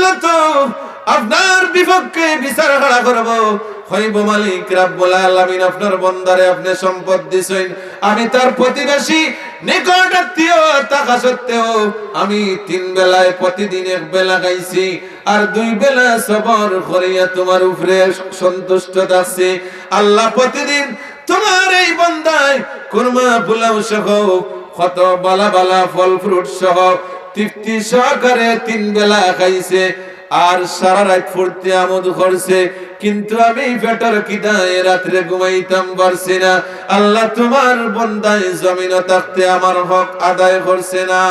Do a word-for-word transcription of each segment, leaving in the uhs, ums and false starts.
তো আপনার বিপক্ষে বিচার খাড়া করব, কইব, "মালিক রাব্বুল আলামিন, আপনার বন্দারে আপনে সম্পদ দিছইন, আমি তার প্রতিবেশী, নিকট আত্মীয় থাকা সত্ত্বেও আমি তিন বেলায় প্রতিদিন এক বেলা খাইছি, আর দুই বেলা সবর করিয়া তোমার উপরে সন্তুষ্ট থাকছি। আল্লাহ, প্রতিদিন তোমার এই বন্দায় কুরমা পোলাও সহ কত বালা বালা ফল ফ্রুট সহ তৃপ্তি সহকারে তিন বেলা খাইছে, আর সারা রাইত ফুর্তি আমোদ করছে, কিন্তু আমি পেটর খিদায় রাত্রে ঘুমাইতাম পারছি না। আল্লাহ, তোমার বন্দায় জমিনো থাকতে আমার হক আদায় করছে না।"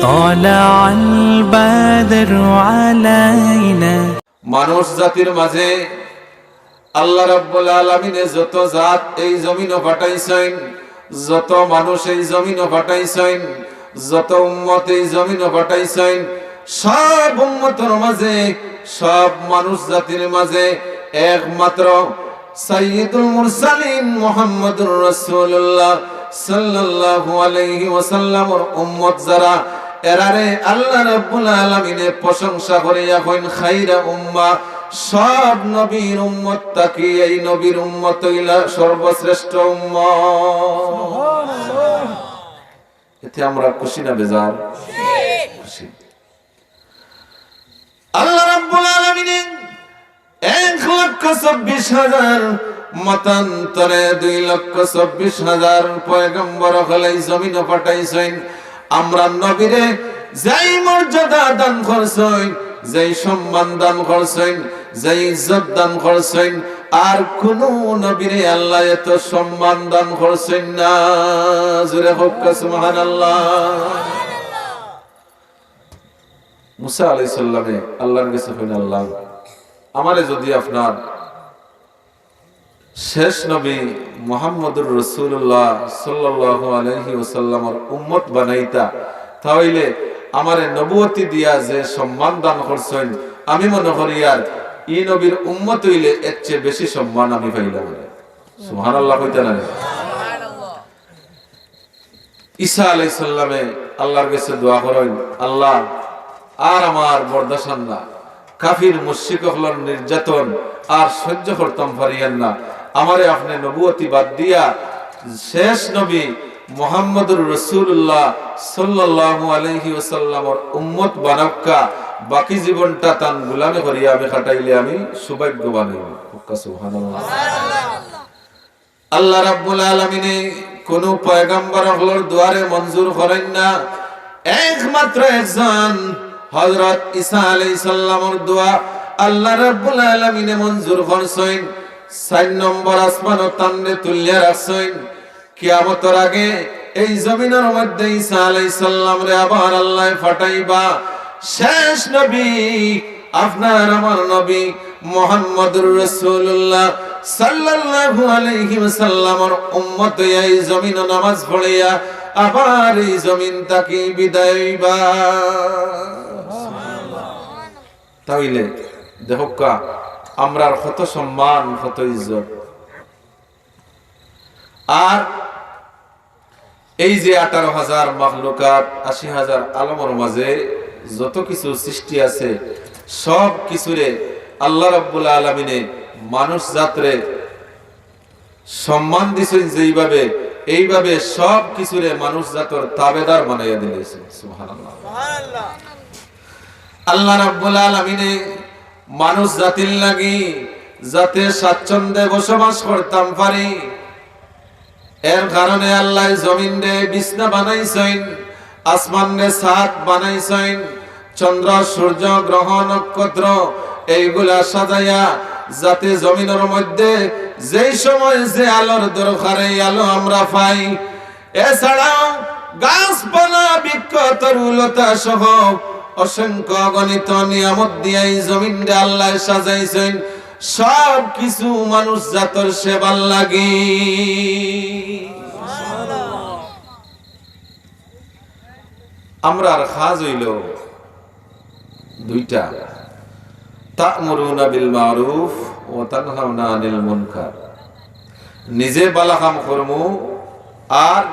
طلع البدر علينا। মানুষ জাতির মাঝে আল্লাহ রাব্বুল আলামিনে যত জাত এই জমিনো পাঠাইছইন, যত মানুষ এই জমিনো পাঠাইছইন, যত উম্মত এই জমিনো পাঠাইছইন, সব উম্মতর মাঝে, সব মানুষ জাতির মাঝে একমাত্র সাইয়্যিদুল মুরসালিন মুহাম্মদুর রাসূলুল্লাহ সাল্লাল্লাহু আলাইহি ওয়াসাল্লামর উম্মত যারা, এরারে আল্লাহ রাব্বুল আলামিনে প্রশংসা করিয়া কইন খাইরা উম্মাহ, সব নবীর উম্মত থাকি এই নবীর উম্মত অইলা সর্বশ্রেষ্ঠ উম্মত। এতে আমরা খুশি না বেজার? খুশি। আল্লাহ রাব্বুল আলামিনে এক লক্ষ চব্বিশ হাজার মতান্তরে দুই লক্ষ চব্বিশ হাজার পয়গম্বর অকল এই জমিনো পাঠাইছইন। আমরার নবীরে যেই মর্যাদা দান করছইন, যেই সম্মান দান করছইন, যেই ইজ্জত দান করছইন, আর কুনু নবীরে আল্লাহ এত সম্মান দান করছইন না। জোরে কউক্কা সুবহানাল্লাহ। মুসা আলাইহিস সালামে আল্লাহর গেছে কইন, "আল্লাহ, আমারে যুদি আপনার শেষ নবী মুহাম্মদুর রাসূলুল্লাহ সাল্লাল্লাহু আলাইহি ওয়াসাল্লামর উম্মত বানাইতা, তা অইলে আমারে নবুয়তি দিয়া যে সম্মান দান করছইন, আমি মনো করি আর ই নবীর উম্মত অইলে এর চেয়ে বেশি সম্মান আমি পাইলাম না।" সুবহানাল্লাহ কইতা না? ঈসা আলাইহিস সালামে আল্লাহর গেছে দোয়া করইন, "আল্লাহ, আর আমার বরদাস্ত অর না, কাফির মুশরিক অকলর নির্যাতন আর সহ্য করতাম পারিয়ার না, আমারে আপনে নবুয়তি বাদ দিয়া শেষ নবী মুহাম্মদুর রাসূলুল্লাহ সাল্লাল্লাহু আলাইহি ওয়াসাল্লামর উম্মত বানাউক্কা, বাকি জীবনটা তান গোলামি করিয়া আমি কাটাইলে আমি সৌভাগ্যবান অইমু।" কউক্কা সুবহানাল্লাহ। আল্লাহ রাব্বুল আলামিনে কুনু পয়গম্বর অকলর দোয়ারে মঞ্জুর করইন না, একমাত্র একজন হযরত ঈসা আলাইহিস সালামর দোয়া আল্লাহ রাব্বুল আলামিনে মঞ্জুর করছইন। চাইর নম্বর আসমানো তানরে তুলিয়া রাখছইন। কিয়ামতর আগে এই জমিনর মধ্যে ঈসা আলাইহিস সালামরে আবার আল্লায় পাঠাইবা। শেষ নবী, আপনার আমার নবী মুহাম্মদুর রাসূলুল্লাহ সাল্লাল্লাহু আলাইহি ওয়াসাল্লামর উম্মত অইয়া এই জমিনো নামাজ পড়িয়া আবার এই জমিন থাকি বিদায় অইবা। তা অইলে দেখউক্কা, আমরার কত সম্মান, কত ইজ্জত। আর এই যে আঠারো হাজার মখলুকাত, আশি হাজার আলমর মাঝে যত কিছু সৃষ্টি আছে, সব কিছুরে আল্লাহ রাব্বুল আলামিনে মানুষ জাতরে সম্মান দিছইন যেইভাবে, এইভাবে সব কিছুরে মানুষ জাতর তাবেদার বানাইয়া দিলাইছইন। সুবহানাল্লাহ। আল্লাহ রাব্বুল আলামিনে মানুষ জাতির লাগি যাতে স্বাচ্ছন্দ্যে বসবাস করতাম পারি, এর কারণে আল্লায় জমিনরে বিছনা বানাইছইন, আসমানরে ছাদ বানাইছইন, চন্দ্র, সূর্য, গ্রহ, নক্ষত্র এইগুলা সাজাইয়া যাতে জমিনর মধ্যে যেই সময় যে আলোর দরকার এই আলো আমরা পাই। এছাড়াও গাছপালা, বৃক্ষ, তরুলতা সহ অসংখ্য অগণিত নিয়ামত দিয়া এই জমিনরে আল্লায় সাজাইছইন, সব কিছু মানুষ জাতর সেবার লাগি। আমরার কাজ অইলো দুইটা, তা'মুরুনা বিল মা'রুফ ওয়া তানহাউনা আনিল মুনকার। নিজে বালা কাম করমু আর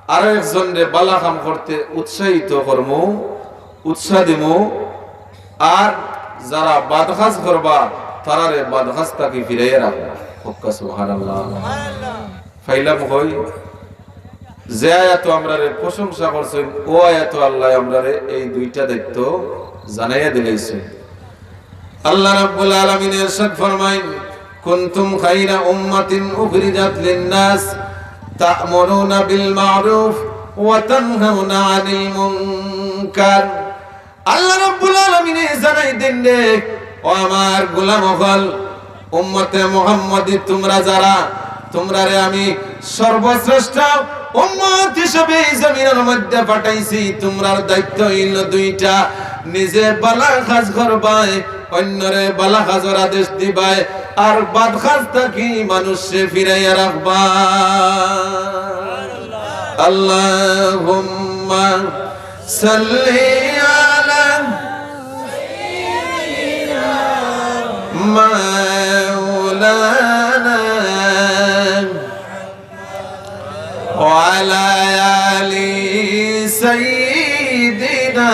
আরো একজনরে বালা কাম করতে উৎসাহিত করমু। উৎসাহ দিমু, আর যারা বাদ কাজ করবা, তারারে বাদ কাজ থাকি ফিরাইয়া রাখমু। হক্কা সুবহানাল্লাহ। পাইলাম কই, যে আয়াতো আমরারে প্রশংসা করছইন, ও আয়াতো আল্লায় আমরারে এই দুইটা দায়িত্ব জানাইয়া দিলাইছইন। আল্লাহ রাব্বুল আলামিন ইরশাদ ফরমাইন, "কুনতুম খায়রা উম্মাতিন উখরিজাত লিন-নাস তা'মুরুনা বিল মা'রুফ ওয়া তানহাউনা আনিল মুনকার।" আল্লাহ রাব্বুল আলামিনে জানাই দেইন রে, ও আমার গোলাম অকল, উম্মতে মুহাম্মদী তুমরা যারা, তুমরারে আমি সর্বশ্রেষ্ঠ উম্মত হিসাবে এই জমিনর মধ্যে পাঠাইছি। তুমরার দায়িত্ব অইলো দুইটা, নিজে বালা কাজ করবায়, অইন্যরে বালা কাজর আদেশ দিবায়, আর বাদ কাজ থাকি মানুষরে ফিরাইয়া রাখবা। আল্লাহুম্মা সাল্লি আলা মাওলানা ওয়া আলা আলি সাইয়্যিদিনা।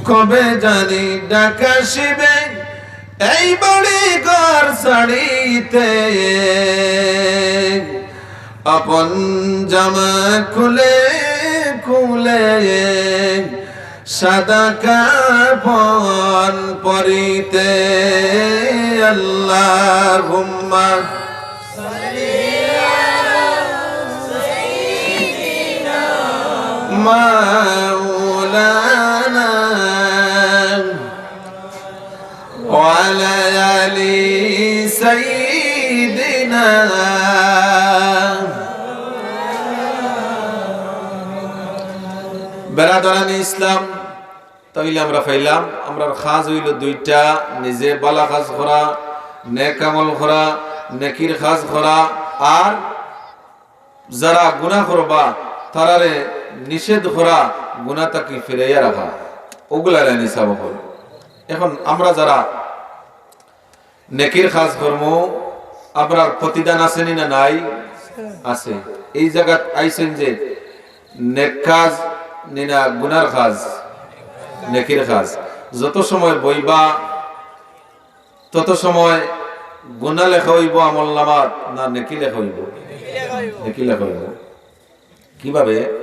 কবে জানি ডাক আসিবে এই বাড়ি ঘর ছাড়িতে, আপন জামা খুলে খুলে সাদা কাফন পরিতে। আল্লাহুম্মা মাওলানা ওয়া আলা আলি সাইয়্যিদিনা। বেরাদরানে ইসলাম, তাইলে আমরা পাইলাম, আমরার কাজ অইলো দুইটা, নিজে বালা কাজ করা, নেক আমল করা, নেকির কাজ করা, আর যারা গুনা করবা, তারারে নিষেধ করা, গুনা থাকি ফিরাইয়া রাখা, অগুলারে নিসাব অকল। এখন আমরা যারা নেকির কাজ করমু, আমরার প্রতিদান আছে নি না নাই? আছে। এই জাগাত আইছইন যে নেক কাজ নি না গুনার কাজ? নেকির কাজ। যত সময় বইবা, তত সময় গুনা লেখা অইবো আমল নামাত, না নেকি লেখা অইবো? নেকি লেখা অইবো। কিভাবে?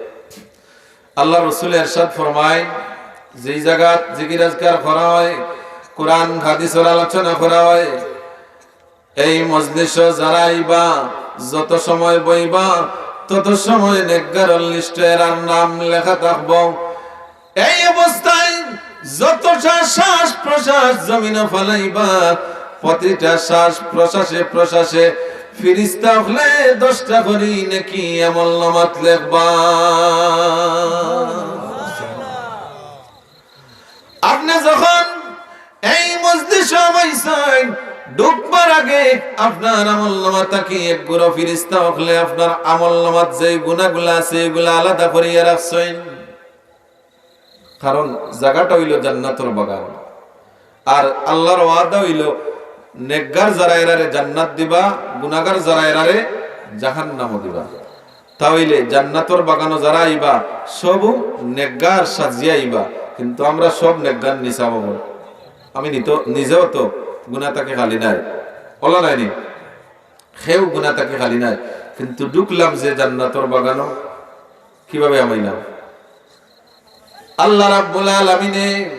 আল্লাহ রসুল এরশাদ ফরমায়, যেই জাগাত জিকির আজকার করা হয়, কোরআন হাদিসর আলোচনা করা হয়, এই মজলিসো যারা আইবা, যত সময় বইবা, তত সময় নেককারর লিস্টো এরার নাম লেখা থাকবো। এই অবস্থায় যতটা শ্বাস প্রশ্বাস জমিনো ফালাইবা, প্রতিটা শ্বাস প্রশ্বাসে প্রশ্বাসে ফিরিস্তা অকলে দশটা করি নেকি আমল নামাত লেখবা। আপনে যখন এই মজলিসো আইছইন, ঢুকবার আগে আপনার আমল নামা থাকি এক গুরু ফিরিস্তা অকলে আপনার আমল নামাত যে গুনাগুলা আছে, এগুলা আলাদা করিয়া রাখছইন। কারণ জাগাটা অইলো জান্নাতর বাগান। আর আল্লাহর ওয়াদা অইলো, নেককার যারা এরারে জান্নাত দিবা, গুনাগার যারা এরারে জাহান্নামো দিবা। তা অইলে জান্নাতর বাগানো যারা আইবা, সবউ নেককার সাজিয়া আইবা, কিন্তু আমরা সব নেককার নিসাব অকল। আমি নিত-, নিজেও তো গুনা থাকি খালি নায়, অলা নায় নি? কেউ গুনা থাকি খালি নায়, কিন্তু ঢুকলাম যে জান্নাতর বাগানো, কিভাবে হামাইলাম? আল্লাহ রাব্বুল আলামিনে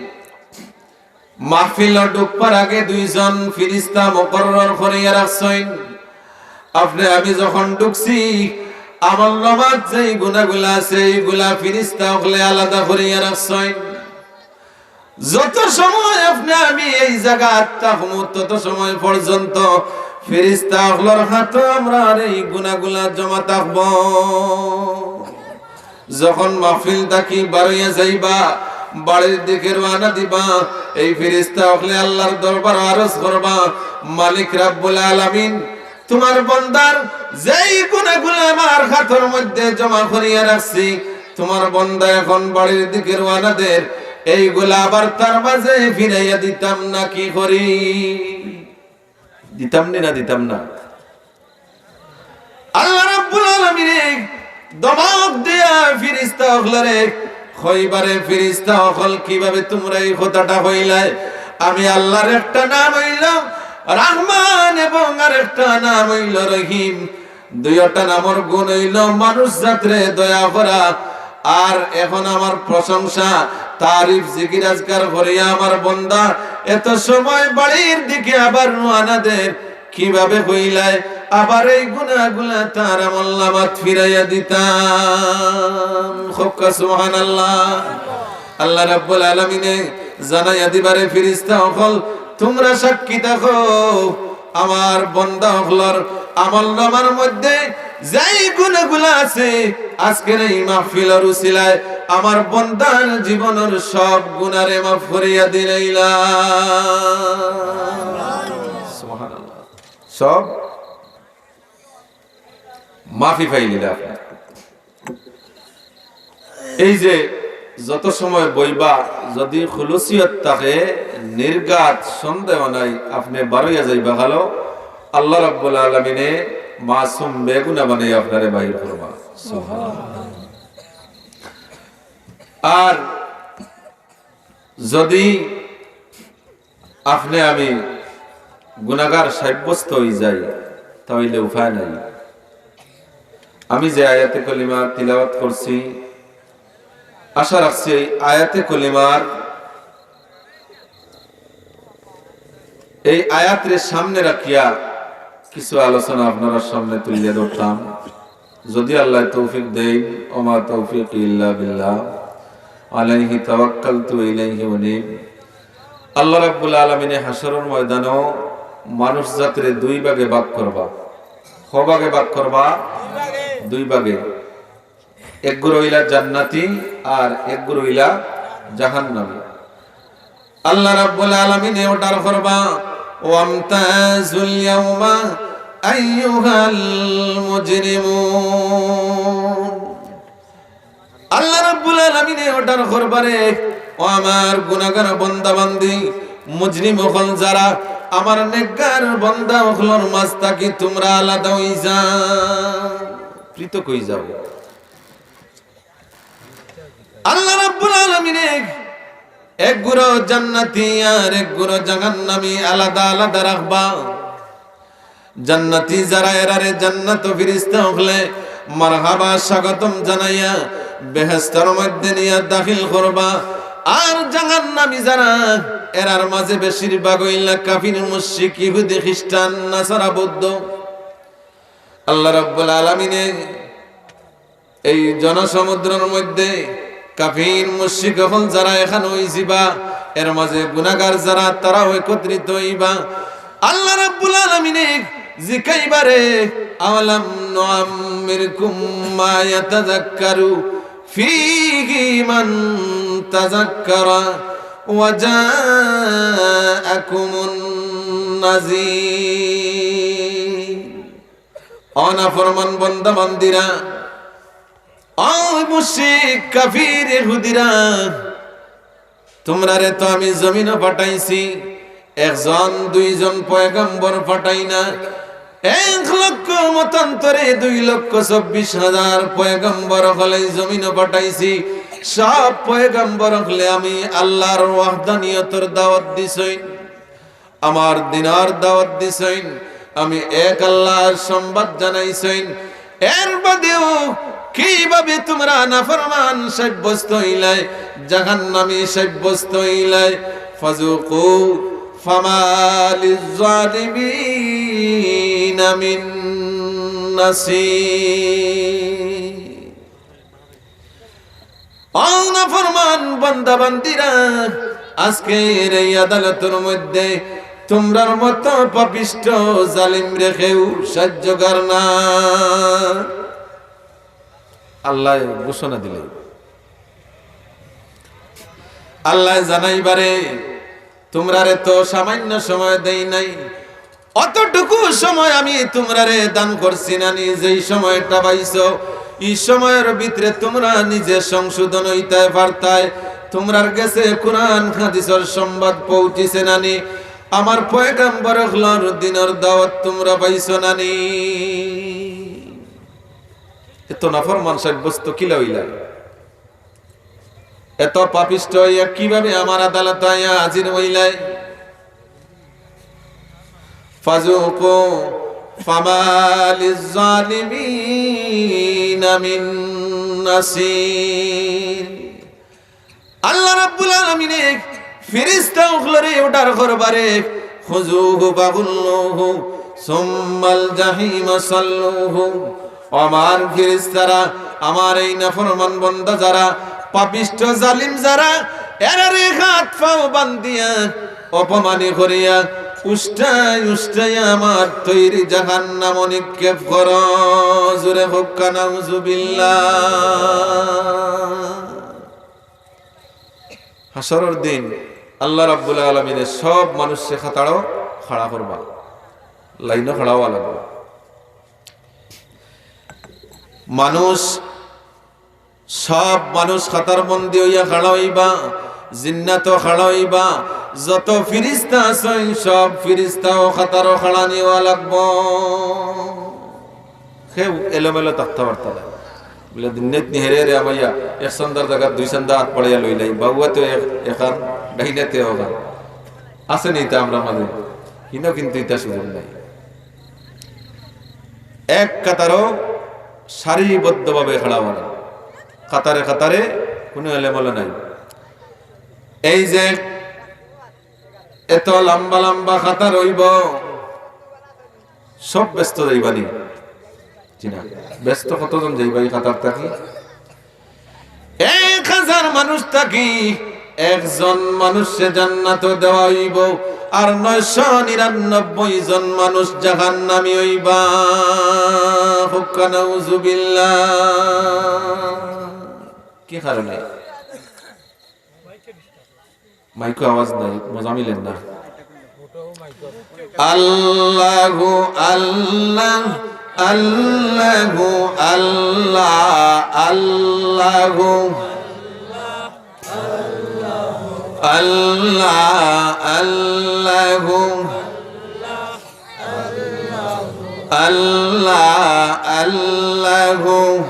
মাহফিলো ঢুকবার আগে দুইজন ফিরিস্তা মুকররর করিয়া রাখছইন। আপনে আমি যখন ঢুকছি, আমল নামাত যেই গুনাগুলা আছে, এইগুলা ফিরিস্তা অকলে আলাদা করিয়া রাখছইন। যত সময় আপনে আমি এই জাগাত থাকমু, তত সময় পর্যন্ত ফিরিস্তা অকলর হাতো আমরার এই গুনাগুলা জমা থাকবো। যখন মাহফিল থাকি বারইয়া যাইবা, বাড়ির দিকে রওয়ানা দিবা, এই ফিরিস্তা অকলে আল্লাহর দরবারো আরজ করবা, "মালিক রাব্বুল আলামিন, তুমার বন্দার যেই গুনাগুলা আমার হাতর মধ্যে জমা করিয়া রাখছি, তুমার বন্দা এখন বাড়ির দিকে রওয়ানা দের, এইগুলা আবার তার মাঝে ফিরাইয়া দিতাম না কি করি?" দিতাম নি না দিতাম না? আল্লাহ রাব্বুল আলামিনে ধমক দিয়া ফিরিস্তা অকলরে কইবা রে, ফিরিস্তা অকল, কিভাবে তুমরা ই কথাটা কইলায়? আমি আল্লাহর একটা নাম অইলো রহমান এবং আরেকটা নাম অইলো রহিম। দুইওটা নামর গুণ অইলো মানুষ জাতরে দয়া করা। আর এখন আমার প্রশংসা, তারিফ, জিকির আজকার করিয়া আমার বন্দা এত সময় বাড়ির দিকে আবার রওয়ানা দের। কিভাবে কইলায়? আবার এই গুনাহগুলা তার আমলনামাত ফিরাইয়া দিতাম। কউক্কা সুবহানাল্লাহ। আল্লাহ রাব্বুল আলামিনে জানাইয়া দিবা রে ফিরিস্তা অকল, তুমরা সাক্ষী থাকো, আমার বন্দা অকলর আমলনামার মধ্যে যেই গুনাহগুলা আছে, আজকের এই মাহফিলর উসিলায় আমার বন্দার জীবনর সব গুনারে মাফ করিয়া দিলাইলাম। সুবহানাল্লাহ। সব মাফি পাইলিলা আপনে। এই যে যত সময় বইবা, যদি খুলুসিয়ত থাকে, নির্ঘাত সন্দেহ নাই, আপনে বারইয়া যাইবা ভালো। আল্লাহ রাব্বুল আলামিনে মাসুম বেগুনা বানাই আপনারে বাহির করবা। আর যদি আপনে আমি গুনাগার সাব্যস্ত অই যাই, তা অইলে উপায় নাই। আমি যে আয়াতে কলিমা তিলাওয়াত করছি, আশা রাখছি এই আয়াতে কলিমার, এই আয়াতরে সামনে রাখিয়া কিছু আলোচনা আপনারার সামনে তুলিয়া ধরতাম। যদি আল্লাহ তৌফিক দেইন, ওমা তৌফিক ইল্লা বিল্লাহ, আলাইহি তাওয়াক্কালতু ওয়া ইলাইহি উনীব। আল্লাহ রাব্বুল আলামিনে হাশরর ময়দানো মানুষ জাতিরে দুই ভাগে ভাগ করবা। ক ভাগে ভাগ করবা? দুই ভাগে। এক গুরু অইলা জান্নাতি আর এক গুরু অইলা জাহান্নামী। আল্লাহ রাব্বুল আলামিনে অর্ডার করবা, "ওয়ামতাজুল ইয়াউমা আইয়ুহাল মুজরিমুন।" আল্লাহ রাব্বুল আলামিনে অর্ডার করবা রে, ও আমার গুনাহগার বান্দা বান্দি, মুজরিম অকল যারা, আমার নেককার বান্দা অকলর মাঝ থাকি তুমরা আলাদা অই যাও, পৃথক অই যাও। আল্লাহ রাব্বুল আলামিনে এক গুরু জান্নাতি আর এক গুরু জাহান্নামী আলাদা আলাদা রাখবা। জান্নাতি যারা, এরারে জান্নাতো ফিরিস্তা অকলে মারহাবা, স্বাগতম জানাইয়া বেহেশতর মধ্যে নিয়া দাখিল করবা। আর জাহান্নামী যারা, এরার মাঝে বেশিরভাগ অইলা কাফির, মুশরিক, ইহুদি, খ্রিস্টান, নাসারা, বৌদ্ধ। আল্লাহ রাব্বুল আলামিনে এই জনসমুদ্রর মধ্যে কাফির মুশরিক অকল যারা একখান অইযিবা, এর মাঝে গুনাহগার যারা, তারাও একত্রিত অইবা। আল্লাহ রাব্বুল আলামিনে জিকাইবা রে, "আওয়ালাম নুআম্মিরকুম মা ইয়াতাযাক্কারু ফীহি মান তাযাক্কারা ওয়া জাআকুমুন নাযীর।" ও নাফরমান বান্দা বান্দিরা, ও মুশরিক কাফির ইহুদিরা, তুমরারে তো আমি জমিনো পাঠাইছি, একজন দুইজন পয়গম্বর পাঠাই না, এক লক্ষ মতান্তরে দুই লক্ষ চব্বিশ হাজার পয়গম্বর অকলে জমিনো পাঠাইছি। সব পয়গম্বর অকলে আমি আল্লাহর ওয়াহদানিয়তর দাওয়াত দিছইন। আমার দিনর দাওয়াত দিছইন, আমি এক আল্লাহর সংবাদ জানাইছইন। এর বাদেও কিভাবে তুমরা নাফরমান সাব্যস্ত অইলায়, জাহান্নামী সাব্যস্ত অইলায়? ফাযুকু ফামা লিযযালিমিনা মিন নাসীর। ও নাফরমান বান্দা বান্দিরা, আজকের এই আদালতর মধ্যে তুমরার মতো পাপিষ্ঠ জালিমরে কেউ সাহায্যকার না। আল্লায় ঘোষণা দিলে, আল্লায় জানাইবা রে, তুমরারে তো সামান্য সময় দেই নাই, অতটুকু সময় আমি তুমরারে দান করছি না নি? যেই সময়টা পাইছো, ই সময়র ভিতরে তুমরা নিজে সংশোধন অইতায় পারতায়, তুমরার গেছে কুরআন হাদিসর সংবাদ পৌঁছিছে না নি? আমার পয়গম্বর অকলর দিনর দাওয়াত তুমরা পাইছো না নি? এত নাফরমান সাব্যস্ত কিলা অইলা? এত পাপিষ্ঠ অইয়া কিভাবে আমার আদালতে আইয়া হাজির অইলা? ফাযুকু ফামা লিজ্জালিমিনা মিন নাসির। আল্লাহ রাব্বুল আলামিনে ফিরিস্তা অকলরে অর্ডার করবারে, "খুযুহু ফাগুল্লুহু সুম্মাল জাহিমা সাল্লুহু।" ও আমার ফিরিস্তারা, আমার এই নাফরমান বন্দা যারা, পাপিষ্ঠ জালিম যারা, এরারে হাত পাও বান্ধিয়া, অপমানি করিয়া, উষ্টাই উষ্টাই আমার তৈরি জাহান্নামো নিক্ষেপ করো। জোরে কউক্কা নাউজুবিল্লাহ। হাশরর দিন আল্লাহ রাব্বুল আলামিনে সব মানুষরে কাতারো খাড়া করবা, লাইনো খাড়া অওয়া লাগবো। মানুষ, সব মানুষ কাতারবন্দি অইয়া খাড়া অইবা, জিন্নাতও খাড়া অইবা, যত ফিরিস্তা আছইন সব ফিরিস্তাও কাতারো খাড়া অওয়া লাগবো। কেউ এলোমেলো থাকতা পারতা নায়। বুলে, "দিন্নাইত নি হেরে হেরে আমাইয়া এক চান্দার জাগাত দুই চান্দা আত বাড়াইয়া লইলাই, বাউয়াতেও এক, এখান, ডাইনাতেও অখান।" আছে নি ইতা আমরার মাঝে? হিনো কিন্তু ইতা সুযোগ নাই। এক কাতারো সারিবদ্ধভাবে খাড়া অওয়া, কাতারে কাতারে, কোনো এলোমেলো নাই। এই যে এত লম্বা লম্বা কাতার অইবো, সব বেহেস্তো যাইবা নি? জি না। বেহেস্তো কতজন যাইবা ই কাতার থাকি? এক হাজার মানুষ থাকি একজন মানুষরে জান্নাতো দেওয়া অইবো, আর নয়শো নিরানব্বই জন মানুষ জাহান্নামী অইবা। কউক্কা নাউজুবিল্লাহ। কি কারণে? মাইকো আওয়াজ নাই, মজা মিলের না। আল্লাহু আল্লাহ, আল্লাহু আল্লাহ, আল্লাহু আল্লাহ, আল্লাহু আল্লাহ, আল্লাহু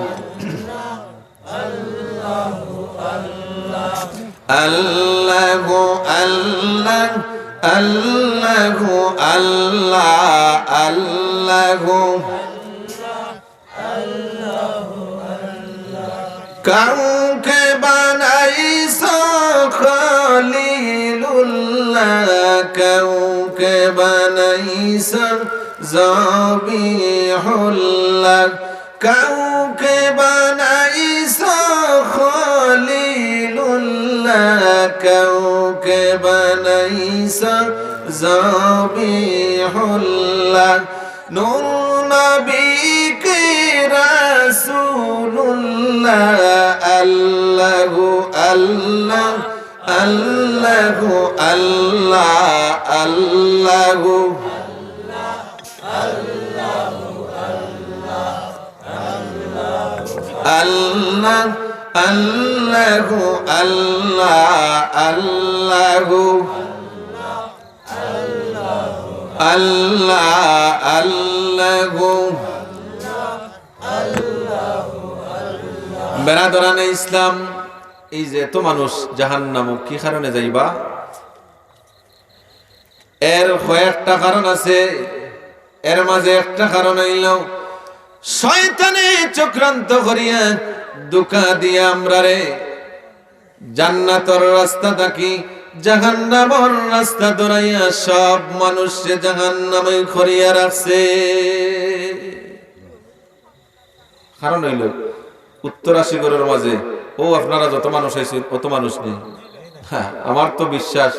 আল্লাহু আল্লাহ, আল্লাহু আল্লাহ, আল্লাহু। কাউকে বানাইছো খলিলুল্লাহ, কাউকে বানাইছো জবিহুল্লাহ, কাউকে বানাইছো খলিলুল্লাহ, কাউকে বানাইছো জবিহুল্লাহ। নূর নবীকে রাসূলুল্লাহ, আল্লাহু আল্লাহ, আল্লাহু আল্লাহ, আল্লাহু আল্লাহ, আল্লাহু আল্লাহ, আল্লাহু আল্লাহ, আল্লাহু। বেরাদরানে ইসলাম, এই যে এত মানুষ জাহান্নামো কি কারণে যাইবা? এর কয়েকটা কারণ আছে। এর মাঝে একটা কারণ অইলো, শয়তানে চক্রান্ত করিয়া, ধোঁকা দিয়া আমরারে জান্নাতর রাস্তা থাকি জাহান্নামর রাস্তা ধরাইয়া সব মানুষরে জাহান্নামী করিয়া রাখছে। কারণ অইলো, উত্তরা শিবিরর মাঝে, ও আপনারা যত মানুষ আইছইন, অত মানুষ নি। হ্যাঁ, আমার তো বিশ্বাস,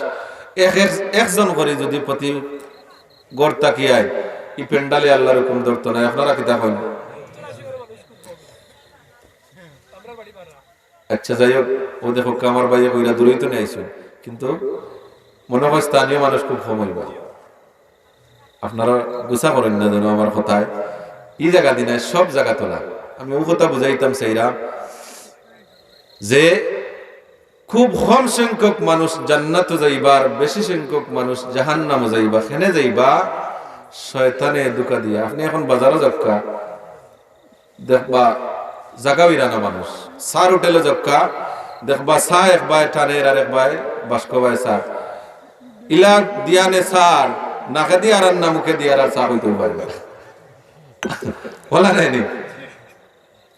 এক, এক, একজন করি যদি প্রতি ঘর থাকি আয়, ই প্যান্ডেলে আল্লাহর হুকুম ধরতো নায়। আপনারা কিতা কইন? আচ্ছা, যাই হোক, ও দেখো, আমার ভাইয়ে কইরা দূরেই তো নিয়ে আইছো, কিন্তু মনে হয় স্থানীয় মানুষ খুব কম অইবা। আপনারা গুছা করইন না যেন আমার কথায়। ই জাগা দি নায়, সব জাগা তোলা। আমি ও কথা বুঝাইতাম চাইরাম যে খুব কম সংখ্যক মানুষ জান্নাতো যাইবা, আর বেশি সংখ্যক মানুষ জাহান্নামো যাইবা। কেনে যাইবা? শয়তানে ধোঁকা দিয়া। আপনি এখন বাজারো যাউক্কা, দেখবা, জাগাও ইরানা মানুষ। সার হোটেলো যাউক্কা, দেখবা চা একবায় টানের আর একবায় বাস্কবায় চা। ইলা দিয়ানে সার, নাকেদি আর না মুখেদি আর চা কইতেউ পারে না। বলা যায়নি?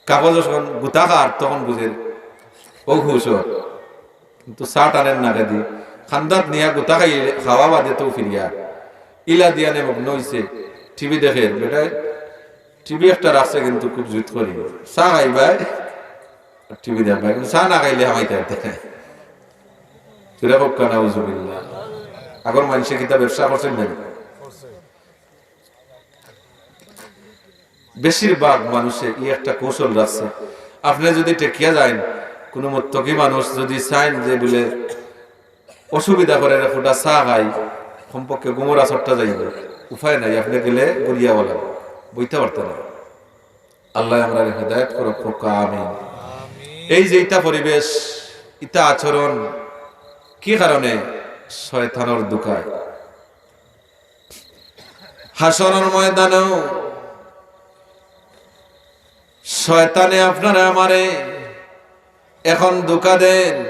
কাগজ যখন গুতা খার, তখন বুঝের, ও খুশ অর। কিন্তু চা টানের নাকেদি, কান্দাত নিয়া গুতা খাইলে, খাওয়া বাদে তো ফিরিয়া। ইলা দিয়ানে মগ্ন অইছে, টিভি দেখের, বেটায় টিভি একটা রাখছে কিন্তু খুব জুত করি। চা খাইবায়, টিভি দেখবায়, কিন্তু চা না খাইলে হামাইতে পারতে নায়। জোরে কউক্কা নাউজুবিল্লাহ। আগর মানষে কিতা ব্যবসা করছইন না? বেশিরভাগ মানুষে ই একটা কৌশল রাখছে। আপনে যুদি ঠেকিয়া যাইন, কুনু মুত্তকি মানুষ যুদি চাইন যে বুলে অসুবিধা করে রে ফুটা চা খাই, কমপক্ষে ঘুমর আসরটা যাইব, উপায় নাই, আপনে গেলে ঘুরিয়া বলেন, বইতে পারতে না। আল্লায় আমরারে হেদায়েত করউক, কউক্কা আমিন। এই যে ইতা পরিবেশ, ইতা আচরণ, কি কারণে? শয়তানর ধুকায়। হাশরর ময়দানেও শয়তানে আপনারে আমারে এখন ধুকা দেইন।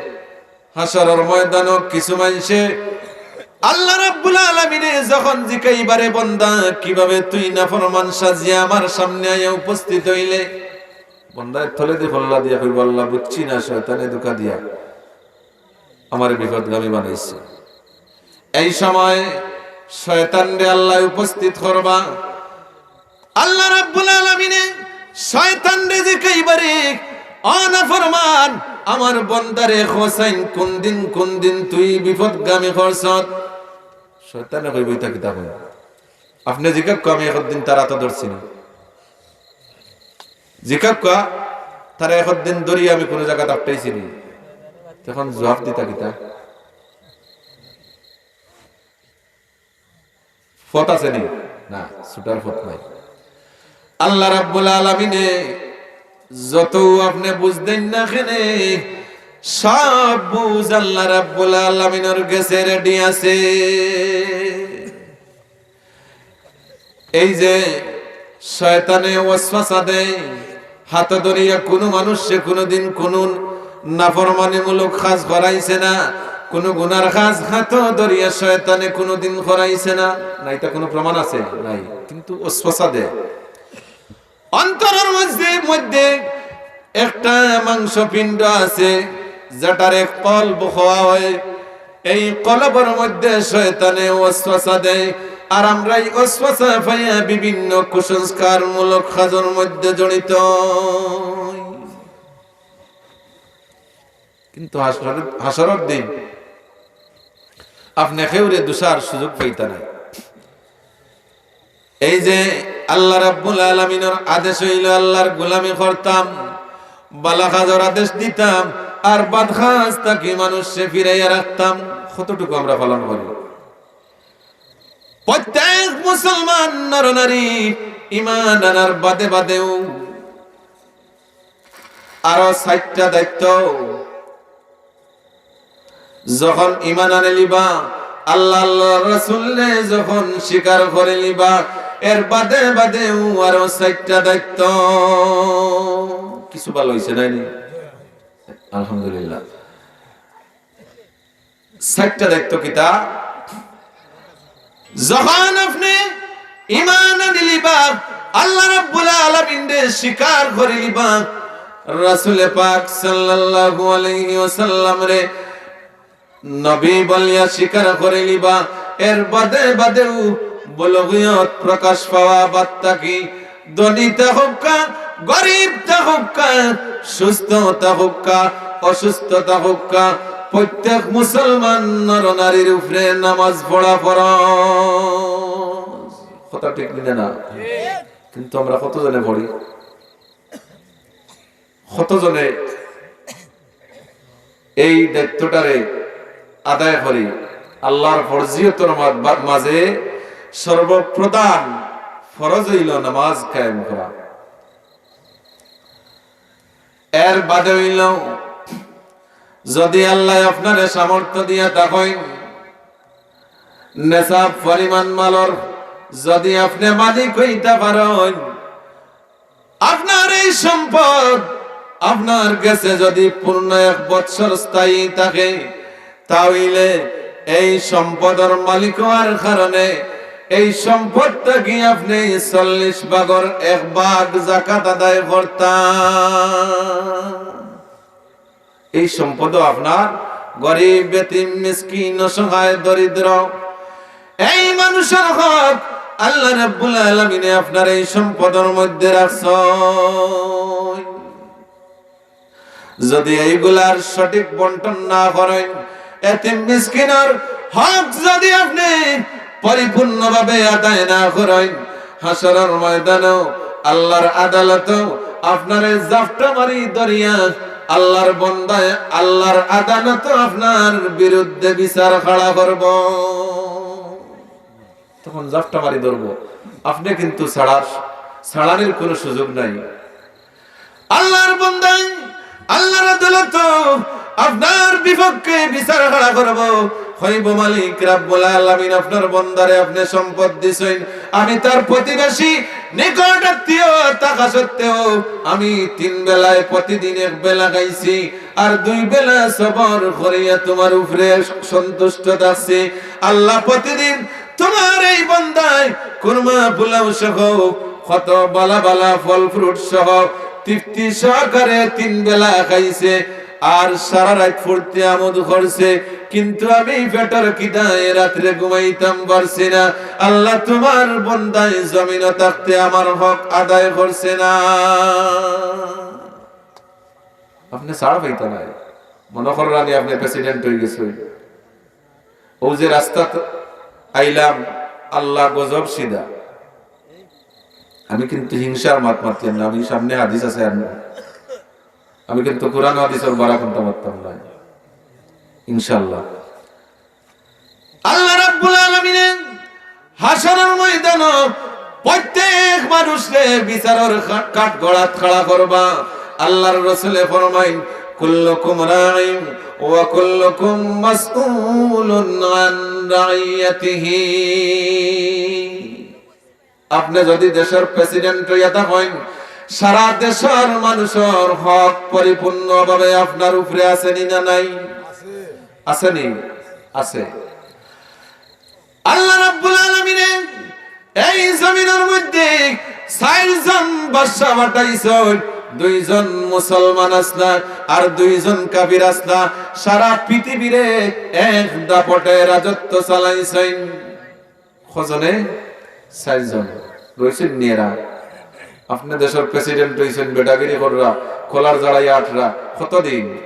হাশরর ময়দানো কিছু মানষে আল্লাহ রাব্বুল আলামিনে যখন জিকাইবা রে, "বন্দা, কিভাবে তুই নাফরমান সাজিয়া আমার সামনে আইয়া উপস্থিত অইলে?" বন্দায় তলেদি কল্লা দিয়া কইবো, "আল্লাহ, বুঝছি না, শয়তানে ধুকা দিয়া আমারে বিপদগামী বানাইছে।" এই সময় শয়তানরে আল্লায় উপস্থিত করবা। আল্লাহ রাব্বুল আলামিনে শয়তানরে জিকাইবা রে, "ও নাফরমান, আমার বন্দারে কছাইন, কুন দিন, কুন দিন তুই বিপদগামী করছত?" শয়তানে কইবো, "ইতা কিতা কইন? আপনে জিকাউক্কা, আমি একদিন তার আতো ধরছি নি? জিকাউক্কা, তারে একদিন ধরি আমি কুনু জাগাত আটকাইছি নি?" তখন জুয়াপ দিতা কিতা? পথ আছে নি? না, ছুটার পথ নাই। আল্লাহ রাব্বুল আলামিনে যতউ আপনে বুঝ দেইন না কেনে, সব বুঝ আল্লাহ রাব্বুল আলামিনর গেছে, ready আছে। এই যে শয়তানে ওয়াসওয়াসা দেয়, হাতো ধরিয়া কুনু মানুষরে কুনুদিন কুনু নাফরমানিমূলক কাজ করাইছে না, কুনু গুনার কাজ হাতো ধরিয়া শয়তানে কুনুদিন করাইছে না। না, ইতা কুনু প্রমাণ আছে? নাই। কিন্তু ওয়াসওয়াসা দেয়। অন্তরর মধ্যে, মধ্যে একটা মাংসপিণ্ড আছে, যেটারে কলব কওয়া হয়। এই কলবর মধ্যে শয়তানে ওয়াসওয়াসা দেয়, আর আমরা এই ওয়াসওয়াসা পাইয়া বিভিন্ন কুসংস্কারমূলক কাজর মধ্যে জড়িত হই। কিন্তু হাশরর, হাশরর দিন আপনে কেউরে দুষার সুযোগ পাইতা নায়। এই যে আল্লাহ রাব্বুল আলামিনর আদেশ অইলো আল্লাহর গোলামি করতাম, ভালা কাজর আদেশ দিতাম, আর বদ কাজ থাকি মানুষরে ফিরাইয়া রাখতাম, কতটুকু আমরা পালন করি? প্রত্যেক মুসলমান নরনারী ঈমান আনার বাদে বাদেও আরো চাইরটা দায়িত্ব। যখন ঈমান আনিলিবা, আল্লাহ, আল্লাহর রাসূলরে যখন স্বীকার করিলিবা, এর বাদে বাদেও আরো চাইরটা দায়িত্ব। কিছু ভালা অইছে নায়নি? আলহামদুলিল্লাহ। চাইরটা দায়িত্ব কিতা? যখন আপনে ঈমান আনিলিবা, আল্লাহ রাব্বুল আলামিনরে স্বীকার করিলিবা, রাসূলে পাক সাল্লাল্লাহু আলাইহি ওয়াসাল্লামরে নবী বলিয়া স্বীকার করিলিবা, এর বাদে বাদেও বুলুগিয়ত প্রকাশ পাওয়া বাদ থাকি ধনী থাকউক্কা, গরিব থাকউক্কা, সুস্থ থাকউক্কা, অসুস্থ থাকউক্কা, প্রত্যেক মুসলমান নরনারীর উপরে নামাজ পড়া ফরজ। কথা ঠিক নি না? কিন্তু আমরা কতজনে পড়ি? কতজনে এই দায়িত্বটারে আদায় করি? আল্লাহর ফরজিয়তর মা-, বা-, মাঝে সর্বপ্রধান ফরজ অইলো নামাজ কায়েম করা। এর বাদে অইলো, যদি আল্লায় আপনারে সামর্থ্য দিয়া থাকইন, নেশাব পরিমাণ মালর যদি আপনে মালিক অইতা পারইন, আপনার এই সম্পদ আপনার গেছে যদি পূর্ণ এক বৎসর স্থায়ী থাকে, তা অইলে এই সম্পদর মালিক অওয়ার কারণে এই সম্পদ থাকি আপনে চল্লিশ ভাগর এক ভাগ যাকাত আদায় করতা। এই সম্পদও আপনার গরিব, এতিম, মিসকিন, অসহায়, দরিদ্র, এই মানুষর হক আল্লাহ রাব্বুল আলামিনে আপনার এই সম্পদর মধ্যে রাখছইন। যদি এইগুলার সঠিক বন্টন না করইন, এতিম মিসকিনর হক যদি আপনে পরিপূর্ণভাবে আদায় না করইন, হাশরর ময়দানো আল্লাহর আদালতো আপনারে জাপটা মারি ধরিয়া আল্লাহর বন্দায় আল্লাহর আদালতো আপনার বিরুদ্ধে বিচার খাড়া করব। তখন জাপটা মারি ধরব, আপনে কিন্তু ছাড়ার, ছাড়ানির কোনো সুযোগ নাই। আল্লাহর বন্দায় আল্লাহর আদালতো আপনার বিপক্ষে বিচার খাড়া করব। কইব, মালিক রাব্বুল আলামিন, আপনার বন্দারে আপনে সম্পদ দিছইন, আমি তার প্রতিবেশী, নিকট আত্মীয় থাকা সত্ত্বেও আমি তিন বেলায় প্রতিদিন এক বেলা খাইছি, আর দুই বেলা সবর করিয়া তোমার উপরে সন্তুষ্ট থাকছি। আল্লাহ, প্রতিদিন তোমার এই বন্দায় কুরমা, পোলাও সহ কত বালা বালা ফল fruit সহ তৃপ্তি সহকারে তিন বেলা খাইছে, আর সারা রাইত ফুর্তি আমোদ করছে, কিন্তু আমি পেটর খিদায় রাত্রে ঘুমাইতাম পারছি না। আল্লাহ, তোমার বন্দায় জমিনো থাকতে আমার হক আদায় করছে না। আপনে ছাড় পাইতা নায়। মনো কররা নি আপনে president অইগেছইন। অউ যে রাস্তাত আইলাম, আল্লাহ গজব সিধা। আমি কিন্তু হিংসার মাত মাতলাম না, আমি সামনে হাদিস আছে, আমি, আমি কিন্তু কোরআন হাদিসর বারা কুন্তা মাততাম না, ইনশাআল্লাহ। আল্লাহ রাব্বুল আলামিনে হাশরর ময়দানো প্রত্যেক মানুষরে বিচারর কা-, কাঠগড়াত খাড়া করবা। আল্লাহর রসুলে ফরমাইন, "কুল্লুকুম রাইন ওয়া কুল্লুকুম মাসউলুন আন রাইয়াতিহি।" আপনে যদি দেশর president অইয়া থাকইন, সারা দেশর মানুষর হক পরিপূর্ণভাবে আপনার উপরে আছে নি না নাই? আছে নি? আছে। আল্লাহ রাব্বুল আলামিনে এই জমিনর মধ্যে চাইরজন বাদশা পাঠাইছইন, দুইজন মুসলমান আছলা, আর দুইজন কাফির আছলা। সারা পৃথিবীরে এক দাপটে রাজত্ব চালাইছইন। কয়জনে? চাইরজন। রইছইন নি এরা? আপনে দেশর president অইছইন, বেটাগিরি কররা, কলার জাড়াইয়া আটরা, কতদিন?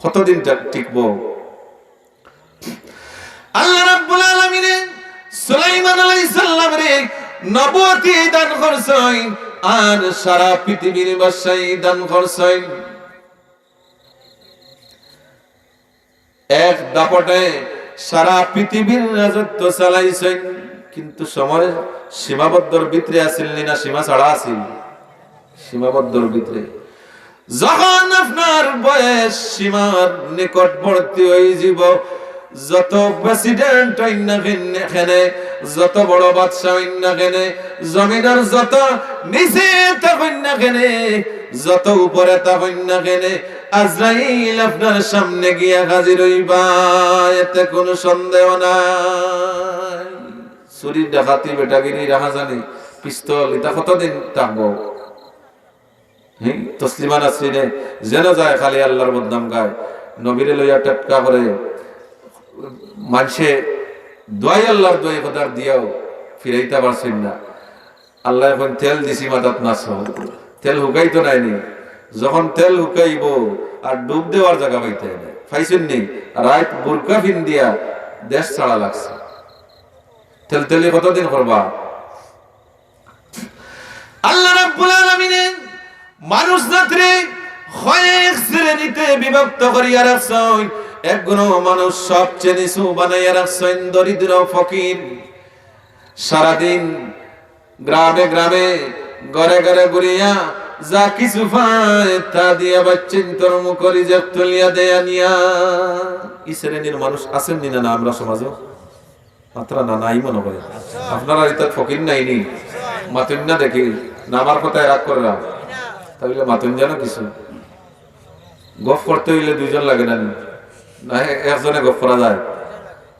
কতদিন টা-, টিকবো? আল্লাহ রাব্বুল আলামিনে সুলাইমান আলাইহিস সালামরে নবুয়তি দান করছইন, আর সারা পৃথিবীর বাদশাহী দান করছইন। এক দাপটে সারা পৃথিবীর রাজত্ব চালাইছইন, কিন্তু সময় সীমাবদ্ধর ভিতরে আছিল নি না সীমা ছাড়া আছিল? সীমাবদ্ধর ভিতরে। যখন আপনার বয়স সীমার নিকটবর্তী অইযিবো, যত president অইন না কেনে, কেনে, যত বড় বাদশা অইন না কেনে, জমিনর যত নিচে থাকইন না কেনে, যত উপরে থাকইন না কেনে, আজরাইল আপনার সামনে গিয়া হাজির অইবা, এতে কোনো সন্দেহ নাই। চুরি, ডাকাতি, বেটাগিরি, রাহাজানি, পিস্তল, ইতা কতদিন থাকবো? হুম, তসলিমা নাসরিনে যেন যায় খালি আল্লাহর বদনাম গায়, নবীরে লইয়া টেটকা করে, মানষে দোয়াই আল্লাহর দোয়াই খোদার দিয়াও ফিরাইতা পারছইন না। আল্লায় কইন, "তেল দিছি মাথাত নাছো, তেল হুকাইতো নায় নি।" যখন তেল হুকাইবো আর ডুব দেওয়ার জাগা পাইতা নায়। পাইছইন নি? রাইত বুরকা ফিন্দিয়া দেশ ছাড়া লাগছে। তেলতেলি কতদিন করবা? আল্লাহ রাব্বুল আলামিনে মানুষ জাতিরে কয়েক শ্রেণীতে বিভক্ত করিয়া রাখছইন। এক গুণ মানুষ সবচেয়ে নিচু বানাইয়া রাখছইন, দরিদ্র, ফকির। সারাদিন গ্রামে গ্রামে, ঘরে ঘরে ঘুরিয়া যা কিছু পায় তা দিয়া বাচ্চিন্তর মুখো রিজিক তুলিয়া দেয় আনিয়া। ই শ্রেণীর মানুষ আছইন নি না, না আমরা সমাজো? মাতরা না, নাই মনে করে। আপনারার ইতাত ফকির নাইনি? মাতইন না দেখি, না আমার কথায় রাগ কররা? তাইলে মাতইন যেন কিছু। গফ করতে অইলে দুইজন লাগে না নি? না, এ-, একজনে গফ করা যায়।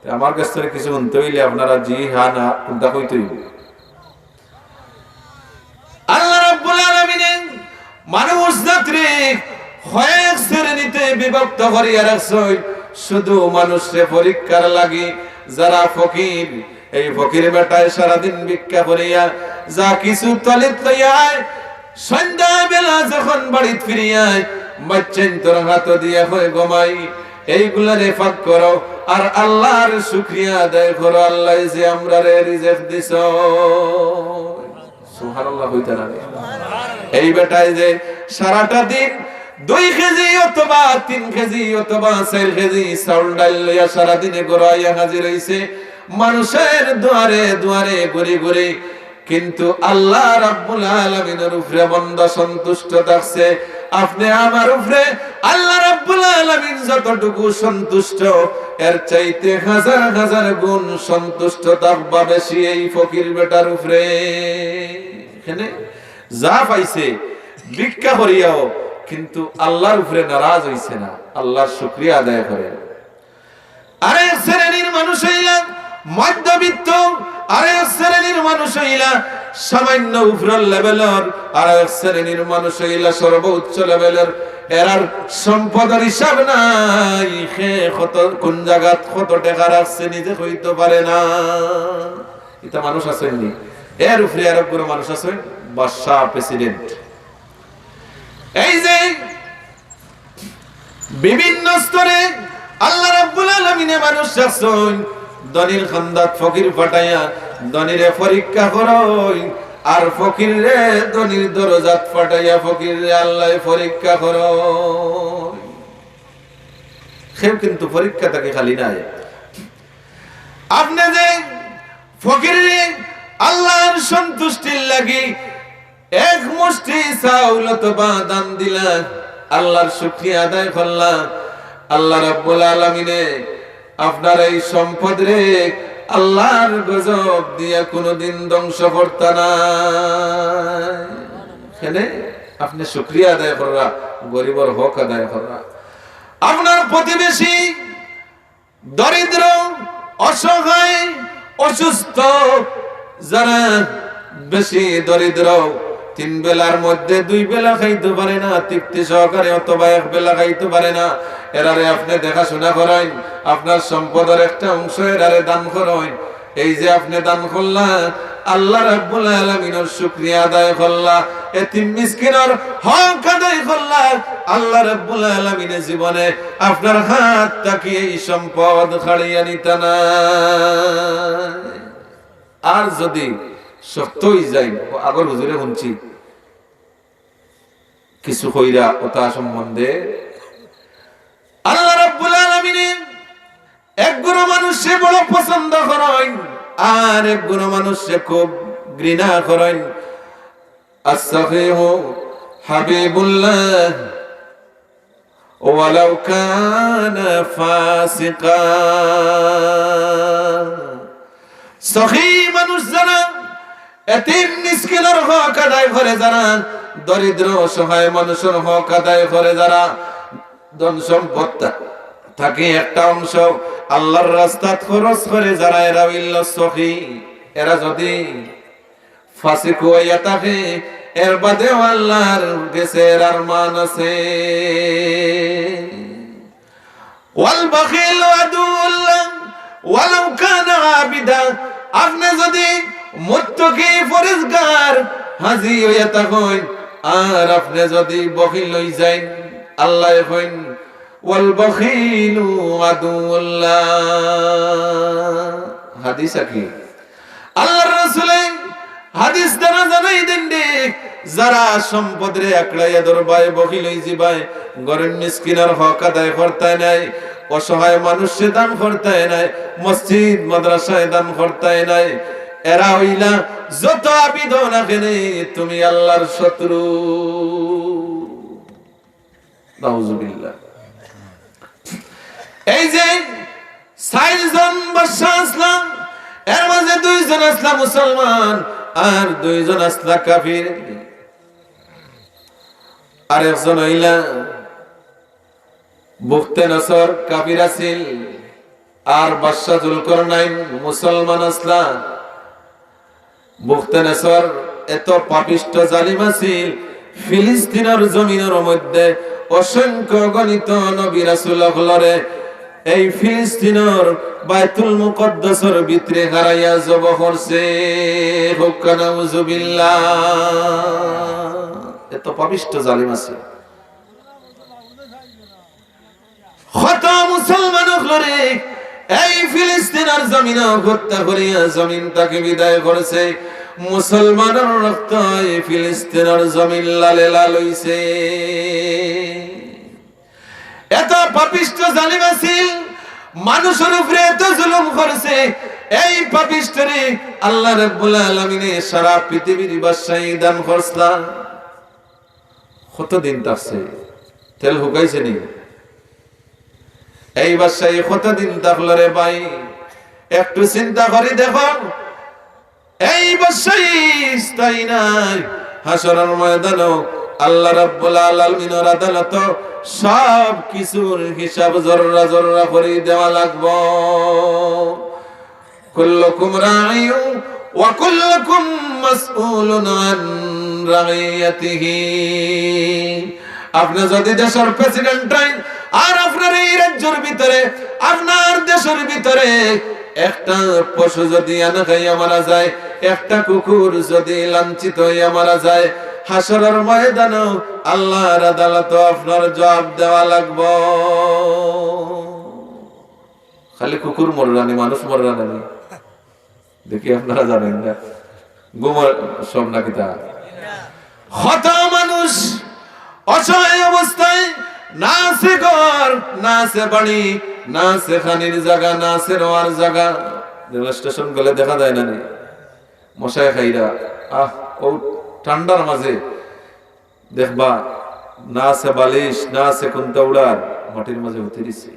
তে আমার গেছ থনে কিছু হুনতে অইলে আপনারা জি, হা, না, কুনটা কইতে অইবো? আল্লাহ রাব্বুল আলামিনে মানুষ জাতরে কয়েক শ্রেণীতে বিভক্ত করিয়া রাখছইন, শুধু মানুষরে পরীক্ষার লাগি। যারা ফকির, এই ফকির বেটায় সারাদিন ভিক্ষা করিয়া যা কিছু তলিত লইয়া আয়, সন্ধ্যাবেলা যখন বাড়িত ফিরিয়া আয়, বাচ্চাইন্তর হাতো দিয়া কয়, "গো মাই, এইগুলারে পাক করো, আর আল্লাহর শুকরিয়া আদায় করো, আল্লায় যে আমরারে রিজিক দিছইন।" সুবহানাল্লাহ কইতা না নি? এই বেটায় যে সারাটা দিন দুই কেজি অথবা তিন কেজি অথবা চাইর কেজি চাউল ডাইল লইয়া সারাদিনে ঘরো আইয়া হাজির অইছে, মানুষের দুয়ারে দুয়ারে ঘুরি ঘুরি, কিন্তু আল্লাহ রাব্বুল আলামিনের উপরে বন্দা সন্তুষ্ট থাকছে। আপনে আমার উপরে আল্লাহ রাব্বুল আলামিন যতটুকু সন্তুষ্ট, এর চাইতে হাজার হাজার গুণ সন্তুষ্ট থাকবা বেশি এই ফকির বেটার উপরে। এখানে যা পাইছে ভিক্ষা করিয়াও, কিন্তু আল্লাহর উপরে নারাজ অইছে না, আল্লাহর শুকরিয়া আদায় করে। আরেক শ্রেণীর মানুষ অইলা মধ্যবিত্ত, আরেক শ্রেণীর মানুষ অইলা সামান্য উপরের লেভেলর, আরেক শ্রেণীর মানুষ অইলা সর্বোচ্চ লেভেলর। এরার সম্পদর হিসাব নাই, কে কত, কুন জাগাত কত টেকা রাখছে নিজে কইতো পারে না। ইতা মানুষ আছইন নি? এর উপরে আরো গুরু মানুষ আছইন, বাদশা, প্রেসিডেন্ট। এই যে বিভিন্ন স্তরে আল্লাহ রাব্বুল আলামিনে মানুষ রাখছইন, ধনীর খান্দাত ফকির পাঠাইয়া ধনীরে পরীক্ষা করইন, আর ফকিররে ধনীর দরজাত পাঠাইয়া ফকিররে আল্লায় পরীক্ষা করইন। কেউ কিন্তু পরীক্ষা থাকি খালি নায়। আপনে যে ফকিররে আল্লাহর সন্তুষ্টির লাগি এক মুষ্টি চাউল অথবা দান দিলা, আল্লাহর শুকরিয়া আদায় করলা, আল্লাহ রাব্বুল আলামিনে আপনার এই সম্পদরে আল্লাহর গজব দিয়া কোনোদিন ধ্বংস করতা না। এখানে আপনে শুকরিয়া আদায় কররা, গরিবর হক আদায় কররা। আপনার প্রতিবেশী দরিদ্র, অসহায়, অসুস্থ, যারা বেশি দরিদ্র, তিন বেলার মধ্যে দুই বেলা খাইতো পারে না তৃপ্তি সহকারে, অথবা এক বেলা খাইতো পারে না, এরারে আপনে দেখাশোনা করইন, আপনার সম্পদর একটা অংশ এরারে দান করইন। এই যে আপনে দান করলা, আল্লাহ রাব্বুল আলামিনর শুকরিয়া আদায় করলা, এতিম মিসকিনর হক আদায় করলা, আল্লাহ রাব্বুল আলামিনে জীবনে আপনার হাত থাকি এই সম্পদ কাড়িয়া নিতা না। আর যদি শক্ত অই যাইন, অউ আগর হুজুরে হুনছি কিছু কইরা অতা সম্বন্ধে, আল্লাহ রাব্বুল আলামিনে এক গুরু মানুষরে বড় পছন্দ করইন, আর এক গুরু মানুষরে খুব ঘৃণা করইন। আস-সখীহু হাবিবুল্লাহ ওয়ালাউ কানা ফাসিকা। সখী মানুষ যারা, এতিম মিসকিনর হক আদায় করে যারা, দরিদ্র অসহায় মানুষর হক আদায় করে যারা, ধন সম্পদ থা-, থাকি একটা অংশ আল্লাহর রাস্তাত খরচ করে যারা, এরা অইল সখী। এরা যদি ফাসিক অইয়া থাকে, এর বাদেও আল্লাহর গেছে এরার মান আছে। ওয়াল বাখিলু আদুউল্লাহ ওয়ালাউ কানা আবিদা। আপনে যদি মুত্তাকি, পরহেজগার, হাজি অইয়া থাকইন, আর আপনে যদি বখিল অই যাইন, আল্লায় কইন, "ওয়াল বাখিলু আদুউল্লাহ।" হাদিস কি? আল্লাহর রাসূলে হাদিস দ্বারা জানাই দেন দে, যারা সম্পদরে আকড়াইয়া ধরবায়, বখিল অই যিবায়, গরিব মিসকিনর হক আদায় করতায় নায়, অসহায় মানুষরে দান করতায় নায়, মসজিদ মাদ্রাসায় দান করতায় নায়, এরা অইলা যত আবিদ অও না কেনে, তুমি আল্লাহর শত্রু। নাউজুবিল্লাহ। এই যে চাইরজন বাদশা আছলা, এর মাঝে দুইজন আছলা মুসলমান, আর দুইজন আছলা কাফির। আর একজন অইলা বুখতে নসর, কাফির আছিল, আর বাদশা জুলকরনাইন মুসলমান আছলা। বুখতে নসর এত পাপিষ্ঠ জালিম আছিল, ফিলিস্তিনর জমিনর মধ্যে অসংখ্য অগণিত নবী রাসূল অকলরে এই ফিলিস্তিনর বায়তুল মুকাদ্দাসর ভিতরে হারাইয়া জব করছে। হক্কা নাউজুবিল্লাহ। এত পাপিষ্ঠ জালিম আছিল। কত মুসলমান অকলরে এই ফিলিস্তিনর জমিন হত্যা করিয়া জমিন থাকি বিদায় করছে। মুসলমানর রক্ত এই ফিলিস্তিনর জমিন লালে লাল অইছে। এত পাপিষ্ঠ জালিম আছিল, মানুষর উপরে এত জুলুম করছে। এই পাপিষ্ঠরে আল্লাহ রাব্বুল আলামিনে সারা পৃথিবীর বাদশাহী দান করছলা। কতদিন থাকছে? তেল হুকাইছে নি? এই বাদশাহী কতদিন থাকলো রে ভাই? একটু চিন্তা করি দেখো, এই বাদশাহী স্থায়ী নায়। হাশরর ময়দানো আল্লাহ রাব্বুল আলামিনর আদালতো সব কিছুর হিসাব জররা জররা করি দেওয়া লাগবো। কুল্লুকুম রাইন ওয়া কুল্লুকুম মাসউলুন আন রাইয়াতিহি। আপনে যদি দেশর প্রেসিডেন্ট অইন, আর আপনার এই রাজ্যর ভিতরে, আপনার দেশর ভিতরে একটা পশু যদি না খাইয়া মারা যায়, একটা কুকুর যদি লাঞ্ছিত অইয়া মারা যায়, হাশরর ময়দানো আল্লাহর আদালতো আপনার জবাব দেওয়া লাগবো। খালি কুকুর মররা নি, মানুষ মররা না নি? দেখি আপনারা জানইন না, ঘুমর সব না কিতা? কত মানুষ অসহায় অবস্থায়, না আছে ঘর, না আছে বাড়ি, না আছে খানির জাগা, না আছে রওয়ার জাগা। রেল স্টেশন গেলে দেখা যায় না নি? মশায় খাইরা, আহ, ও ঠান্ডার মাঝে দেখবা, না আছে বালিশ, না আছে কুন্তা উড়ার, মাটির মাঝে হুতি দিছে।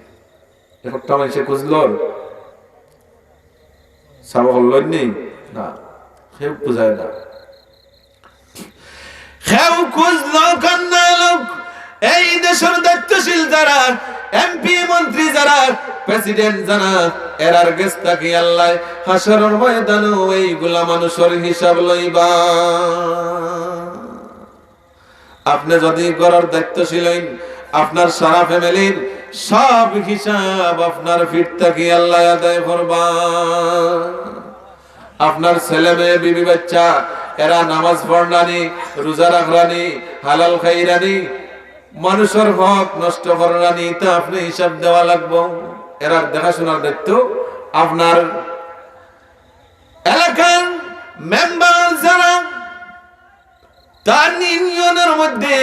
একটা মানুষে খুঁজলর, সাবা করলইন নি? না, কেউ খুঁজায় না। কেউ খুঁজলো কান্না লোক। এই দেশর দায়িত্বশীল যারা, এমপি মন্ত্রী যারা, প্রেসিডেন্ট যারা, এরার গেছ থাকি আল্লাহ হাশরর ময়দানো এইগুলা মানুষর হিসাব লইবা। আপনে যদি ঘরর দায়িত্বশীল অইন, আপনার সারা ফ্যামিলির সব হিসাব আপনার ফিট থাকি আল্লাহ আদায় করবা। আপনার ছেলে মেয়ে, বিবি বাচ্চা, এরা নামাজ পড়রা নি, রোজা রাখরা নি, হালাল খাইরা নি, মানুষর হক নষ্ট কররা নি, ইতা আপনে হিসাব দেওয়া লাগবো। এরার দেখাশোনার দায়িত্ব আপনার। এলাকার মেম্বার যারা, তান ইউনিয়নর মধ্যে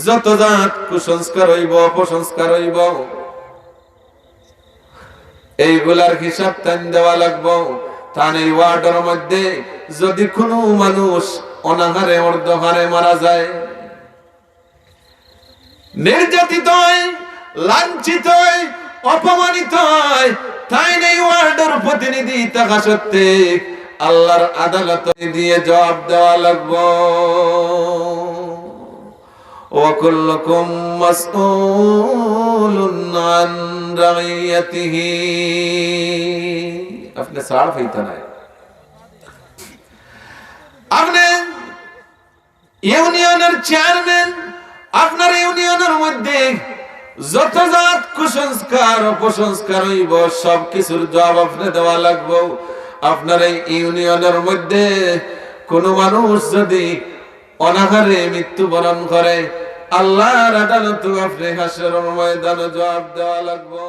যত জাত কুসংস্কার অইবো, অপসংস্কার অইবো, এইগুলার হিসাব তাইন দেওয়া লাগবো। তান এই ওয়ার্ডর মধ্যে যদি কুনু মানুষ অনাহারে অর্ধহারে মারা যায়, নির্যাতিত অয়, লাঞ্ছিত অয়, অপমানিত অয়, তাইন এই ওয়ার্ডর প্রতিনিধি থাকা সত্ত্বে আল্লাহর আদালতো দিয়া জবাব দেওয়া লাগবো। ওয়া কুল্লুকুম মাসউলুন আন রাইয়াতিহি। আপনে ছাড় পাইতা নায়। আপনে ইউনিয়নর চেয়ারম্যান, আপনার ইউনিয়নর মধ্যে যত জাত কুসংস্কার, অপসংস্কার অইবো, সব কিছুর জবাব আপনে দেওয়া লাগবো। আপনার এই ইউনিয়নর মধ্যে কুনু মানুষ যদি অনাহারে মৃত্যুবরণ করে, আল্লাহর আদালতো আপনে হাশরর ময়দানো জবাব দেওয়া লাগবো।